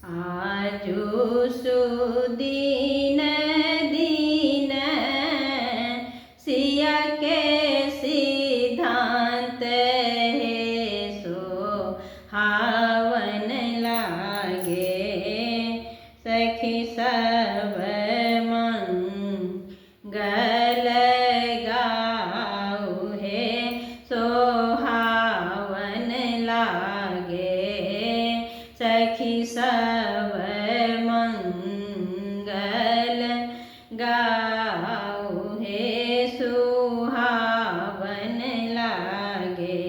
आजु सुदिन दिन सिया के सिद्धांत हे सोहावन लागे। सखी सब मंगल गाऊ हे सोहावन लागे। सखी सब मंगल गाऊ हे सुहावन लागे।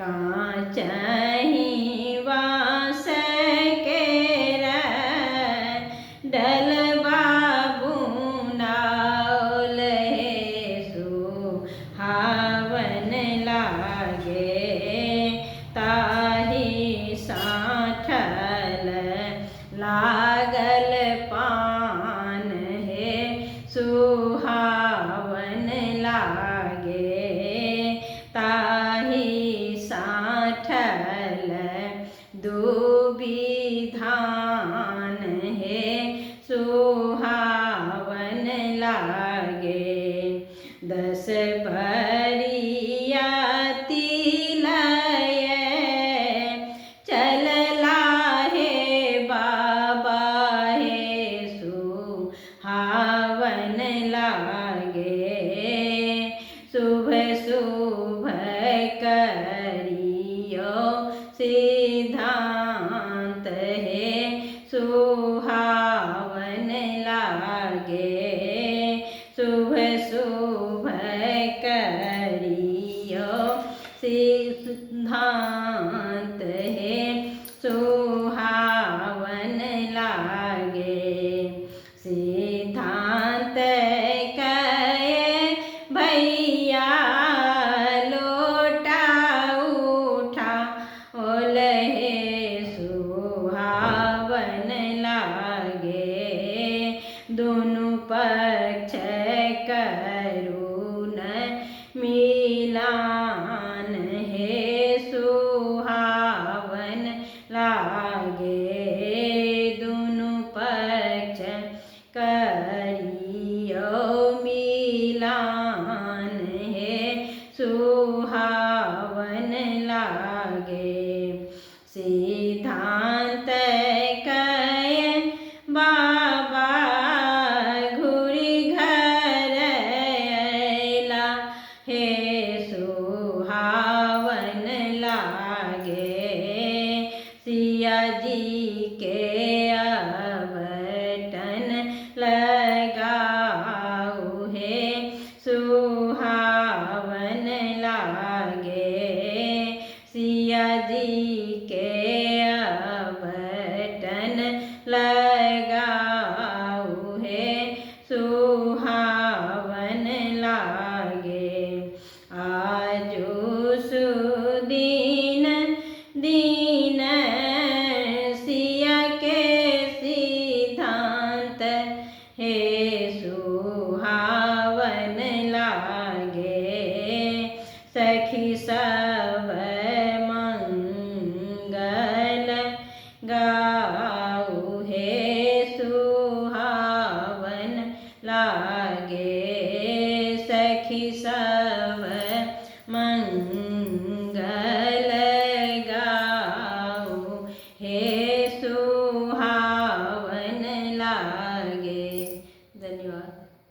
काचही बाँस केर डलबा बुनाओल हे सुहावन लागे। ताहि साँठल लागल पान हे सुहावन लागे। ताहि साँठल दूबि धान हे सुहावन लागे। 10 बरियाती लय चलला हे बाबा हे सुहावन लागे। शुभ शुभ करियो सिद्धांत हे सुहावन लागे। शुभ शुभ करियो सिद्धांत हे सुहावन लागे। सिद्धांत कहे भैया लोटा उठा ओल हे सुहावन लागे। दुनु पक्ष करुण मिलान हे सुहावन लागे। दुनु पक्ष करियो मिलान हे सुहावन लागे। सिद्धांत कहे बाबा घुरि घर अयला हे सुहावन लागे। सिया जी के अबटन लगाऊ हे सुहावन लागे। सिया जी के अबटन लगाऊ हे सुहावन लागे। आजु सुदिन दिन सिया के सिद्धांत हे सुहावन लागे। सखी सब मंगल गाऊ हे